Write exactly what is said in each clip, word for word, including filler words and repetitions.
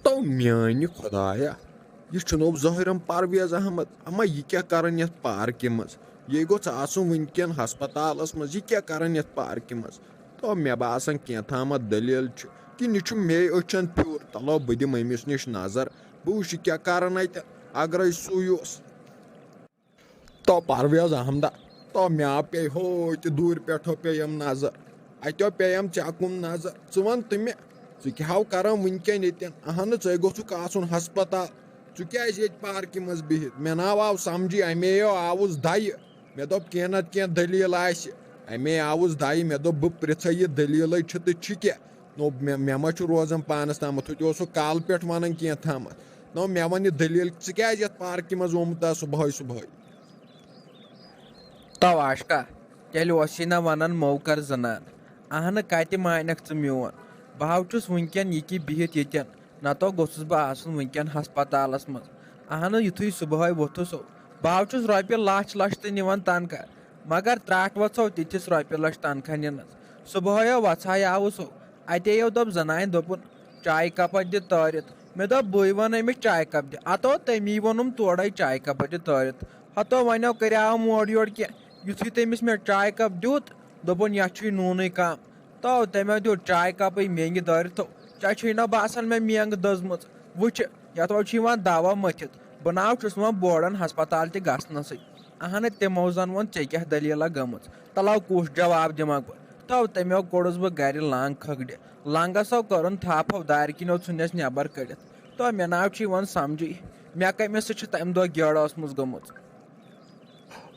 تو میانہِ خۄدایا، یہِ چھُنو ظٲہِرم پرویز احمد۔ اما یہِ کیٛاہ کران یتھ پارکہِ منٛز؟ یہِ گوٚژھ آسُن وٕنکٮ۪ن ہسپتالس منٛز۔ یہِ کیٛاہ کران یتھ پارکہِ منٛز؟ تو مےٚ باسان کینٛہہ تامتھ دٔلیٖل چھِ، کِنہٕ یہِ چھُ مے أچھن پھیوٗر۔ تلو بہٕ دِمہٕ أمِس نِش نظر، بہٕ وٕچھِ کیٛاہ کران اتہِ۔ اگرے سُے اوس۔ تو پرویز احمدہ، تو مےٚ آو پیٚیہِ ہوتہِ دوٗرِ پٮ۪ٹھو پیٚیَم نظر، اتیو پیٚیَم ژےٚ کُن نظر۔ ژٕ وَن تہٕ مےٚ، ژٕ کیٛاہ ہاو کران وٕنکٮ۪ن ییٚتٮ۪ن؟ اہنہٕ، ژے گوٚژھُکھ آسُن ہسپتال۔ ژٕ کیٛازِ ییٚتہِ پارکہِ منٛز بِہِتھ؟ مےٚ ناو آو سمجھی، اَمے یو آوُس دَیہِ۔ مےٚ دوٚپ کینٛہہ نتہٕ کینٛہہ دٔلیٖل آسہِ۔ اَمے آوُس دَیہِ، مےٚ دوٚپ بہٕ پرٛژھے یہِ دٔلیٖلے چھِ تہٕ چھِ کیٛاہ؟ نو، مےٚ، مےٚ ما چھُ روزان پانس تامتھ؟ ہُہ تہِ اوسُکھ کالہٕ پٮ۪ٹھ ونان کینٛہہ تامتھ۔ نو، مےٚ ون یہِ دٔلیٖل، ژٕ کیٛازِ یتھ پارکہِ منٛز آمُت آز صبحٲے صبحٲے؟ تو عاشقہ، تیٚلہِ اوسُے نہ ونان مو کر زنان۔ اہنہٕ، کتہِ مانکھ ژٕ میون؟ بہٕ ہاو چھُس وٕنکٮ۪ن یہِ کہِ بِہِتھ ییٚتٮ۪ن، نتو گوٚژھُس بہٕ آسُن وٕنکٮ۪ن ہسپتالس منٛز۔ اہنہٕ، یُتھُے صبحٲے ووٚتھُس ہو، بہٕ ہاو چھُس رۄپیہِ لچھ لچھ تہِ نِوان تنخواہ، مگر ترٛٹھ وژھو تِتھِس رۄپیہِ لچھ تنخواہ نِنس۔ صبحٲے ہو وژھاے آوُس ہو، اتے یو دوٚپ زنانہِ، دوٚپُن، "چایہِ کپا دِ تٲرِتھ۔" مےٚ دوٚپ، "بٕے وَنہٕ أمِس چایہِ کپ دِ۔" اتو تٔمی ووٚنُم تورے چایہِ کپا دِ تٲرِتھ۔ ہتو وۄنۍ کریاو مورٕ یورٕ کینٛہہ۔ یُتھُے تٔمِس مےٚ چایہِ کپ دیُت، دوٚپُن، "یتھ چھُے نوٗنٕے کم۔" تو تٔمۍ دیُت چایہِ کپٕے مینگہِ دٲرِتھ۔ تو ژےٚ چھُے نہ باسان مےٚ مینگہٕ دٔزمٕژ؟ وٕچھِ، یتھ وۄنۍ چھُ یِوان دوا مٔتھِتھ۔ بہٕ ناو چھُس وۄنۍ بورڈن ہسپتال تہِ گژھنسٕے۔ اہنہٕ، تِمو زن ووٚن، "ژےٚ کیٛاہ دٔلیٖلہ گٔمٕژ؟" تلو کُس جواب دِمکھ بہٕ؟ تو تٔمۍ کوٚڑُس بہٕ گرِ لنگ کھکھرِ۔ لنگس ہو کٔرٕن تھپھ ہو دارِ کِنۍ ہو ژھُنٮ۪س نٮ۪بر کٔڑِتھ۔ تو مےٚ ناو چھُ یِوان سمجھٕے، مےٚ کٔمِس سۭتۍ چھِ تمہِ دۄہ گیڑٕ ٲسمٕژ گٔمٕژ۔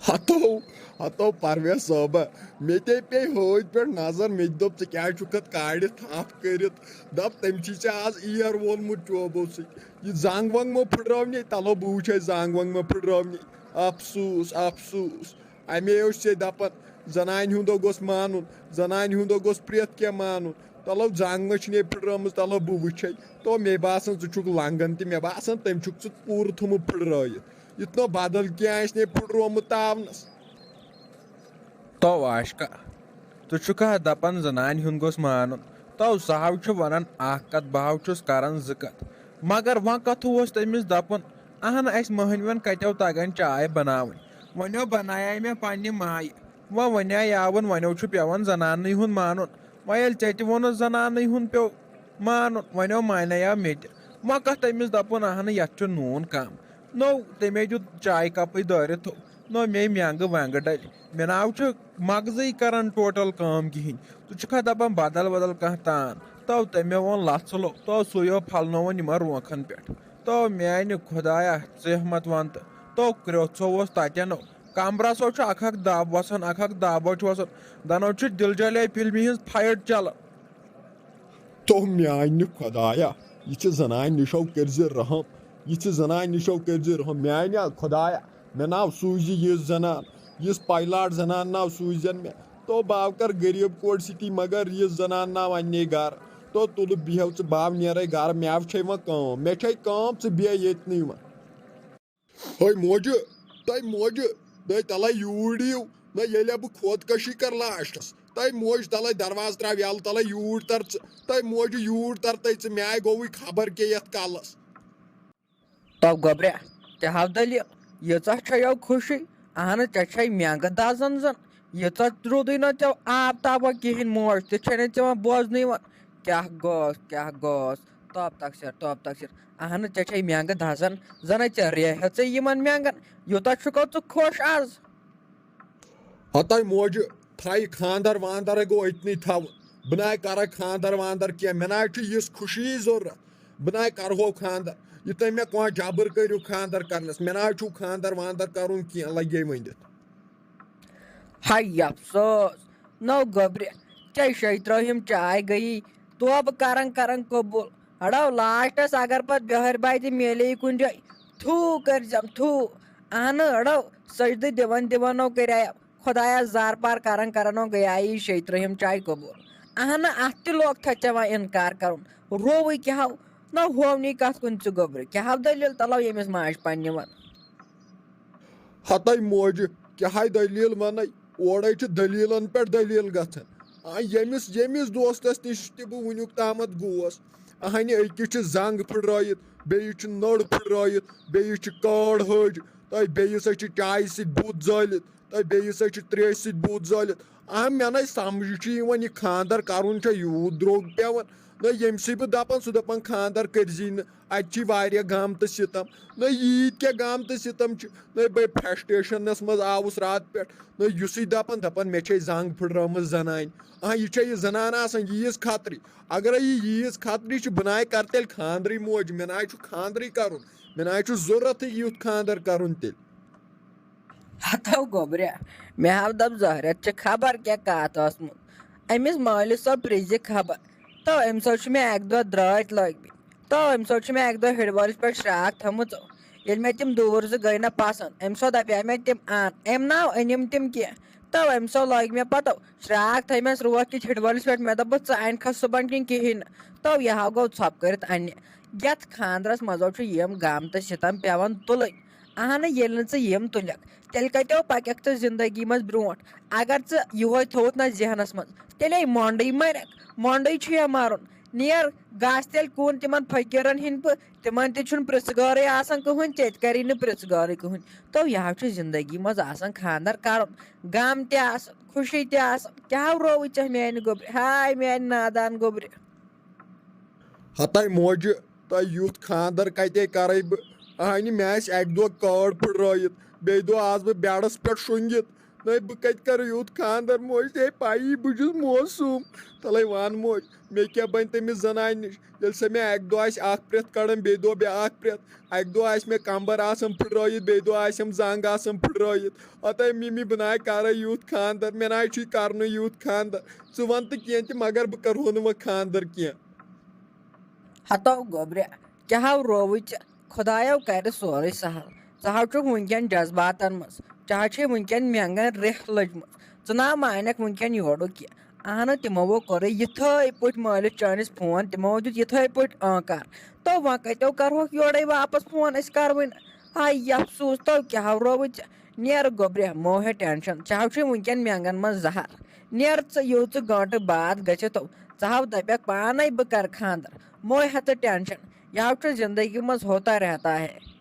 ہتو، ہتو پرویز صٲبہ، مےٚ تے پیٚیہِ ہٲدۍ پٮ۪ٹھ نظر، مےٚ تہِ دوٚپ، "ژٕ کیٛازِ چھُکھ اتھ کارِ تھپھ کٔرِتھ؟" دپ، "تٔمۍ چھُے ژےٚ آز ایر وولمُت چوبو سۭتۍ۔ یہِ زنگ ونگ مہ پھٕٹرٲونی، تلو بہٕ وٕچھے زنگ ونگ مہ پھٕٹرٲونی۔ افسوٗس، افسوٗس۔ اَمے اوس ژےٚ دَپان، زنانہِ ہُنٛد گوٚژھ مانُن، زنانہِ ہُنٛد گوٚژھ پرٛٮ۪تھ کینٛہہ مانُن۔ تَلو زنٛگ ما چھِ نے پھٕٹرٲمٕژ، تَلو بہٕ وٕچھے۔ تو مے باسان، ژٕ چھُکھ لنٛگن تہِ، مےٚ باسان، تٔمۍ چھُکھ ژٕ پوٗرٕ تھوٚمُت پھٕٹرٲیِتھ۔ یُتھ نہٕ بدل کینٛہہ آسہِ نے پھٕٹرومُت تاونس۔ تو عاشقہ، ژٕ چھُکھا دَپان زنانہِ ہُنٛد گوٚژھ مانُن؟ تو سُہ ہاو چھُ وَنان اکھ کَتھ، بہٕ ہاو چھُس کران زٕ کَتھ۔ مگر وۄنۍ کَتھ اوس تٔمِس دَپُن؟ اہن، اَسہِ مٔہنِوٮ۪ن کَتیو تَگان چاے بَناوٕنۍ؟ وۄنیو بَنایے مےٚ پنٛنہِ مایہِ۔ وۄنۍ وَنیٛاے یاوُن، وۄنیو چھُ پٮ۪وان زناننٕے ہُنٛد مانُن۔ وۄنۍ ییٚلہِ ژےٚ تہِ ووٚنُتھ زناننٕے ہُنٛد پیوٚو مانُن، وۄنیو مانیو مےٚ تہِ۔ وۄنۍ کَتھ تٔمِس دَپُن، اہنہٕ، یَتھ چھُ نوٗن کَم؟ نو، تٔمۍ دیُت چایہِ کَپٕے دٲرِتھ۔ نو، مے مٮ۪نٛگہٕ وٮ۪نٛگہٕ ڈَلہِ۔ مےٚ ناو چھُ مغزٕے کران ٹوٹل کٲم کِہیٖنۍ۔ ژٕ چھُکھا دَپان بدل بدل کانٛہہ تان؟ تو تٔمۍ ووٚن لَژھ ژھُلو، تو سُے ہو پھلنووُن یِمن رونٛکھن پٮ۪ٹھ۔ تو میانہِ خۄدایا، ژٕ ہٮ۪مت وَن تہٕ۔ تو کرٛیوٚژھو اوس تَتٮ۪ن۔ کمبرس ہو چھُ اکھ اکھ دب وَسان، اکھ اکھ دب ہو چھُ وَسان۔ دَنو چھُ دِل جلے فلمہِ ہٕنٛز فایٹ چلان۔ تو میانہِ خۄدایا، یہِ چھِ زنانہِ نِشو کٔرۍ زِ رحم، یہِ چھِ زنانہِ نِشو کٔرۍ زِ رحم۔ میانہِ خۄدایا، مےٚ ناو سوٗزِ یِژھ زنان، یِژھ پایلاٹ زنان ناو سوٗزٮ۪ن مےٚ۔ تو باو کر غریٖب کورِ سۭتی، مگر یِژھ زنان ناو اَننے گرٕ۔ تو تُلہٕ بیٚہو ژٕ باو نیرے گرٕ، مےٚ چھے وۄنۍ کٲم، مےٚ چھے کٲم، ژٕ بیٚہہ ییٚتنٕے وۄنۍ۔ ہے موجہِ، تۄہہِ موجہِ، نَے تَلَے یوٗرۍ یِیِو، نَے ییٚلہِ بہٕ خودکشی کَرٕ لاسٹَس۔ تۄہہِ موجہِ تَلَے دروازٕ ترٛاو یَلہٕ، تَلَے یوٗرۍ تَر ژٕ، تۄہہِ موجہِ یوٗرۍ تَر تَے ژٕ، مےٚ آے گوٚوُے خبر کیٛاہ یَتھ کَلَس۔ تو گوٚبریا، تہِ ہاو دٔلیٖل، ییٖژاہ چھےٚ یو خوشی، اہنہٕ ژےٚ چھے مٮ۪نٛگہٕ دَزان زَن، ییٖژاہ روٗدُے نہ ژےٚ آب تاپا کِہیٖنۍ، موج تہِ چھے نہٕ ژےٚ وۄنۍ بوزنٕے وۄنۍ۔ کیٛاہ گوس، کیٛاہ گوس؟ توب تقصیر، توب تقصیر۔ اہنہٕ، ژےٚ چھے مٮ۪نٛگہٕ دَزان، زَنَے ژےٚ ریہہ ہیژٕے یِمَن مٮ۪نٛگَن۔ یوٗتاہ چھُکھا ژٕ خۄش آز؟ ہتاے موجہِ، تھایہِ خاندر واندر گوٚو أتنٕے تھاوُن۔ بہٕ ناے کرے خاندر واندر کینٛہہ، مےٚ ناے چھُ یِژھ خوشی ضروٗرت۔ بہٕ ناے کرہو خاندر۔ یہِ تُہۍ مےٚ کانٛہہ جبر کٔرِو خاندر کرنس، مےٚ ناے چھُو خاندر واندر کرُن کینٛہہ، لگے ؤنِتھ۔ ہاے افسوس، نو گوٚبرِ، ژےٚ شیٚیہِ ترٛٲہِم چاے گٔیی توبہٕ کران کران قبول۔ اڑو لاسٹس اگر پتہٕ بہر باے تہِ میلے کُنہِ جایہِ، تھوٗ کٔرزٮ۪م تھوٗ۔ اہنہٕ اڑو سجدٕ دِوان دِوان نو کریاو خدایا زار پار کران کران نو گٔیے یہِ شیٚیہِ ترٛٲہِم چاے قبول۔ اہنہٕ اتھ تہِ لوگ تھا ژےٚ وۄنۍ انکار کرُن، رووٕے کیٛاہ ہو؟ نہ ہوونی کتھ کُن ژٕ گوٚبرِ، کیٛاہ ہو دٔلیٖل تلو ییٚمِس ماجہِ پننہِ ون۔ ہتاے موجہِ، کیٛاہ ہاے دٔلیٖل وَنَے؟ اورَے چھِ دٔلیٖلَن پٮ۪ٹھ دٔلیٖل گژھان۔ آ، ییٚمِس، ییٚمِس دوستَس نِش تہِ بہٕ وٕنیُک تامَتھ گوس، اہنہِ أکِس چھِ زنٛگ پھٕٹرٲیِتھ، بیٚیِس چھِ نٔر پھٕٹرٲیِتھ، بیٚیِس چھِ کٲڈ ۂج، تہٕ بیٚیِس حظ چھِ چایہِ سۭتۍ بُتھ زٲلِتھ، تہٕ بیٚیِس حظ چھِ ترٛیشہِ سۭتۍ بُتھ زٲلِتھ۔ آ، مےٚ نَے سَمجھ چھُ یِوان، یہِ خانٛدر کَرُن چھا یوٗت درٛوگ پٮ۪وان؟ نہ، ییٚمہِ سۭتۍ بہٕ دَپان، سُہ دَپان، خانٛدر کٔرۍزی نہٕ، اَتہِ چھِ واریاہ غم تہٕ سِتَم۔ نہ، ییٖتۍ کیٛاہ غم تہٕ سِتَم چھِ۔ نہ، بہٕ فرسٹریشنَس منٛز آوُس راتہٕ پٮ۪ٹھ۔ نہ، یُسُے دَپان، دَپان، مےٚ چھے زنٛگ پھٕٹرٲومٕژ زنانہِ۔ آ، یہِ چھا یہِ زنان آسان ییٖژ خطرٕچ؟ اگرے یہِ ییٖژ خطرٕچ چھِ، بہٕ ناے کَرٕ تیٚلہِ خانٛدرٕے موج، مےٚ ناے چھُ خانٛدرٕے کَرُن، مےٚ ناے چھُ ضروٗرتھٕے یُتھ خانٛدر کَرُن تیٚلہِ۔ ہتو گوٚبریا، مےٚ ہاو دپ زہرت چھِ خبر کیٛاہ کتھ ٲسمٕژ۔ أمِس مٲلِس سۄ پرٛزِ خبر۔ تو أمۍ سۭتۍ چھُ مےٚ اکہِ دۄہ درٛٲتۍ لٲگمٕتۍ۔ تو أمۍ سۭتۍ چھُ مےٚ اکہِ دۄہ ہِڑوٲلِس پٮ۪ٹھ شراکھ تھٲومٕژ۔ ییٚلہِ مےٚ تِم دوٗر زٕ گٔے نہ پسنٛد، أمۍ سۭتۍ دپیٛاے مےٚ تِم ان، أمۍ نہ أنِم تِم کینٛہہ۔ تو أمۍ سۭتۍ لٲگۍ مےٚ پتہٕ شراکھ تھٲومٕژ روکھ کِتھ ہِڑوٲلِس پٮ۪ٹھ۔ مےٚ دوٚپُس، ژٕ انکھا صُبحن کِنہٕ کِہیٖنۍ نہٕ؟ تو یہِ ہاو گوٚو ژھۄپہٕ کٔرِتھ اننہِ۔ یتھ خانٛدرس منٛز چھُ یِم غم تہٕ ستم پٮ۪وان تُلٕنۍ۔ اہنہٕ، ییٚلہِ نہٕ ژٕ یِم تُلکھ، تیٚلہِ کتیو پککھ ژٕ زندگی منٛز برونٛٹھ؟ اگر ژٕ یِہوے تھووُتھ نہ ذہنس منٛز، تیٚلے مۄنڈٕے مرکھ، مۄنڈٕے چھُ یا مرُن۔ نیر، گژھ تیٚلہِ کُن تِمن فقیٖرن ہِنٛدۍ پٲٹھۍ، تِمن تہِ چھُنہٕ پرژھگارٕے آسان کٕہٕنۍ، ژےٚ تہِ کری نہٕ پرژھگارٕے کٕہٕنۍ۔ تو یہِ حظ چھُ زندگی منٛز آسان خانٛدر کرُن، غم تہِ آسان، خوشی تہِ آسان۔ کیٛاہ رووُے ژےٚ میانہِ گوٚبرِ؟ ہاے میانہِ نادان گوٚبرِ۔ ہتاے موجہِ، تۄہہِ یُتھ خانٛدر کتے کرے بہٕ؟ اہنہِ، مےٚ آسہِ اکہِ دۄہ کٲڈ پھٕٹرٲیِتھ، بیٚیہِ دۄہ آس بہٕ بیڈس پٮ۪ٹھ شۄنٛگِتھ۔ نَے، بہٕ کتہِ کرٕ یُتھ خانٛدر؟ موج، ژےٚ پَیی بہٕ چھُس موسوٗم۔ تَلَے وَن موج، مےٚ کیٛاہ بَنہِ تٔمِس زنانہِ نِش؟ ییٚلہِ سۄ مےٚ اکہِ دۄہ آسہِ اکھ پرٛٮ۪تھ کڑان، بیٚیہِ دۄہ بیٛاکھ پرٛٮ۪تھ۔ اکہِ دۄہ آسہِ مےٚ کمبر آسان پھٕٹرٲیِتھ، بیٚیہِ دۄہ آسٮ۪م زنٛگ آسان پھٕٹرٲیِتھ۔ ہتاے مِمی، بہٕ نَے کرے یُتھ خانٛدر، مےٚ نَے چھُے کرنُے یُتھ خانٛدر۔ ژٕ وَن تہٕ کینٛہہ تہِ، مگر بہٕ کرہو نہٕ وۄنۍ خانٛدر کینٛہہ۔ ہتو گوٚبرِ، کیٛاہ ہو رووُے ژےٚ؟ خۄدایو کرِ سورُے سہل۔ ژٕ ہو چھُکھ وٕنکٮ۪ن جذباتن منٛز، ژےٚ ہو چھے وٕنکٮ۪ن مٮ۪نٛگن ریٚہہ لٔجمٕژ۔ ژٕ نا مانکھ وٕنکٮ۪ن یورُک کینٛہہ۔ اہنہٕ، تِمو وو کوٚرُے یِتھے پٲٹھۍ مٲلِس چٲنِس فون، تِمو دیُت یِتھے پٲٹھۍ آنکار۔ تو وۄنۍ کتیو کرہوکھ یورے واپس فون أسۍ کرٕ وۄنۍ؟ ہاے افسوٗس، تو کیٛاہ ہو رووُے ژےٚ؟ نیر گوٚبرِ، مو ہے ٹینشن، ژےٚ ہو چھُے وٕنکٮ۪ن مٮ۪نٛگن منٛز زہر۔ نیر ژٕ یوٗژٕ گٲنٛٹہٕ بعد گٔژھِتھ، ژٕ ہاو دپکھ پانے بہٕ کرٕ خانٛدر۔ موے ہتہٕ ٹینشن، یہِ ہاو چھُ زندگی منٛز ہوتا رہتا ہے۔